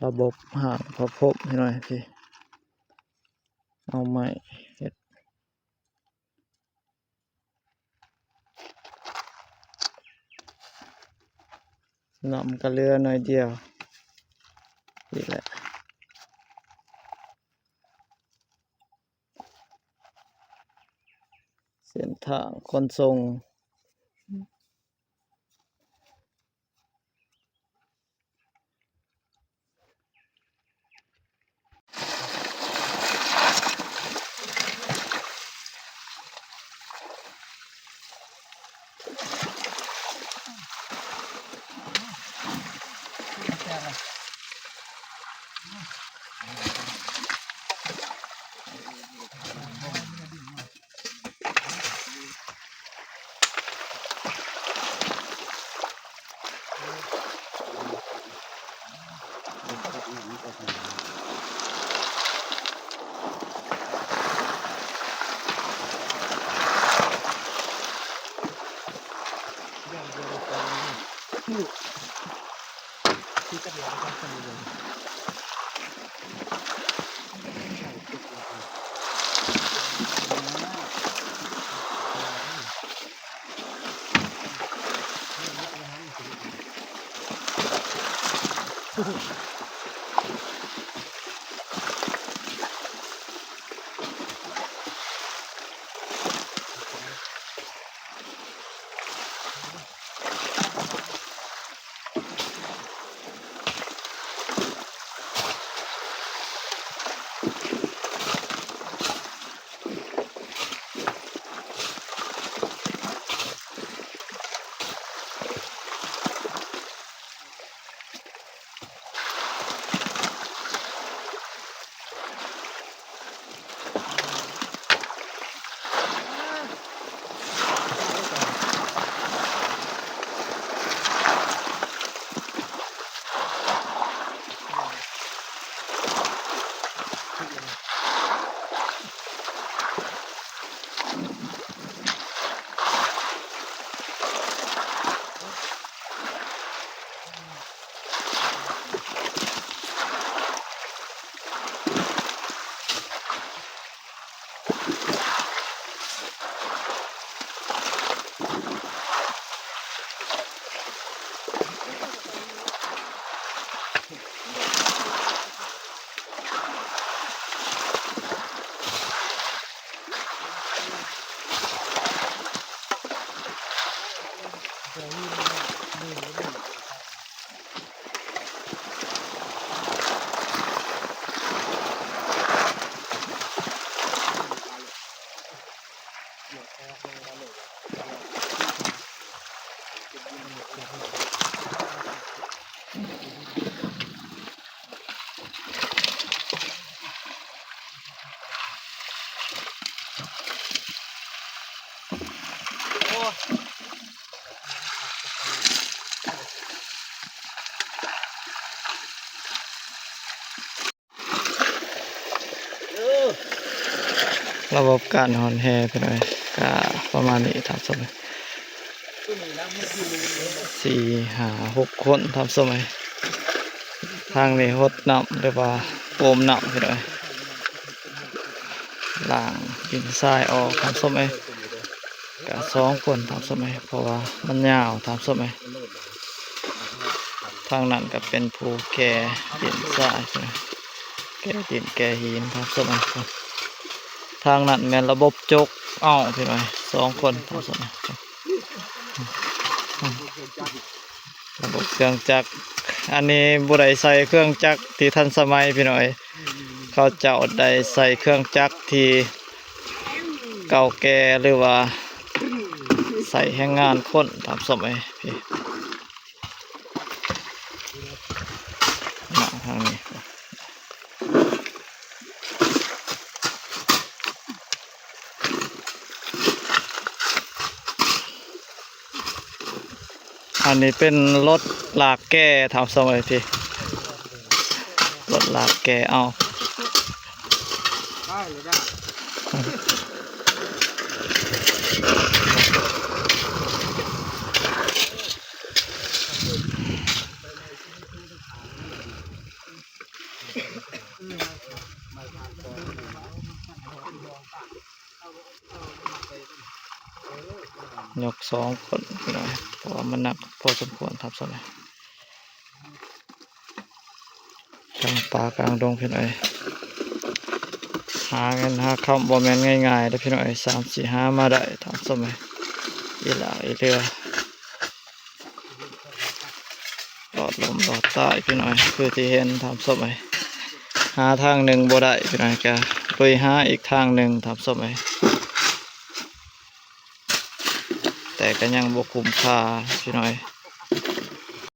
ລະບົບຫ້າງພະພົມໃຫ້ໜ້ອຍ ທີ່ເອົາໄມ້ເຮັດ ນ້ຳກໍເຫຼືອໜ້ອຍດຽວ ນີ້ແຫຼະ ເສັ້ນທາງຂົນສົ່ງ. ລະບົບການຮ່ອນແຮ່ ພີ່ນ້ອງເອີຍ ກະປະມານນີ້ທ່ານຜູ້ຊົມ. ສີ່ ຫ້າ ຫົກຄົນທ່ານຜູ້ຊົມເອີຍ. ທາງນີ້ຫົດນ້ຳ ຫຼືວ່າໂອມນ້ຳ ພີ່ນ້ອງເອີຍ ລ້າງດິນຊາຍອອກທ່ານຜູ້ຊົມເອີຍ. ກະສອງຄົນທ່ານຜູ້ຊົມເອີຍ ເພາະວ່າມັນຍາວທ່ານຜູ້ຊົມເອີຍ. ທາງນັ້ນກະເປັນຜູ້ແກ່ດິນຊາຍ ແກ່ດິນແກ່ຫີນທ່ານຜູ້ຊົມເອີຍ. ທາງນັ້ນແມ່ນລະບົບຈົກເອົາ ພີ່ນ້ອງເອີຍ ສອງຄົນທ່ານຜູ້ຊົມເອີຍ. ລະບົບເຄື່ອງຈັກ ອັນນີ້ບໍ່ໄດ້ໃຊ້ເຄື່ອງຈັກທີ່ທັນສະໄໝ ພີ່ນ້ອງເອີຍ. ເຂົາເຈົ້າໄດ້ໃຊ້ເຄື່ອງຈັກທີ່ເກົ່າແກ່ ຫຼືວ່າໃຊ້ແຮງງານຄົນທ່ານຜູ້ຊົມເອີຍ. ພີ່ ມາທາງນີ້. ອັນນີ້ເປັນລົດລາກແກ່ທ່ານຜູ້ຊົມເອີຍ ພີ່ ລົດລາກແກ່ເອົາ. ໄ ຍົກສອງຄົນພີ່ນ້ອງ ເພາະວ່າມັນໜັກພໍສົມຄວນທ່ານຜູ້ຊົມເອີຍ. ກາງປ່າກາງດົງພີ່ນ້ອງເອີຍ ຫາເງິນຫາຄຳບໍ່ແມ່ນງ່າຍໆເດ້ພີ່ນ້ອງເອີຍ ສາມສີ່ ຫາມາໄດ້ທ່ານຜູ້ຊົມເອີຍ ອີຫຼ້າອີເຫຼືອ ລອດລົ້ມລອດຕາຍພີ່ນ້ອງເອີຍ ຄືທີ່ເຫັນທ່ານຜູ້ຊົມເອີຍ ຫາທາງໜຶ່ງບໍ່ໄດ້ພີ່ນ້ອງເອີຍ ກະລຸຍຫາອີກທາງໜຶ່ງທ່ານຜູ້ຊົມເອີຍ. ແຕ່ກໍຍັງບໍ່ຄຸ້ມຄ່າພີ່ນ້ອງເອີຍ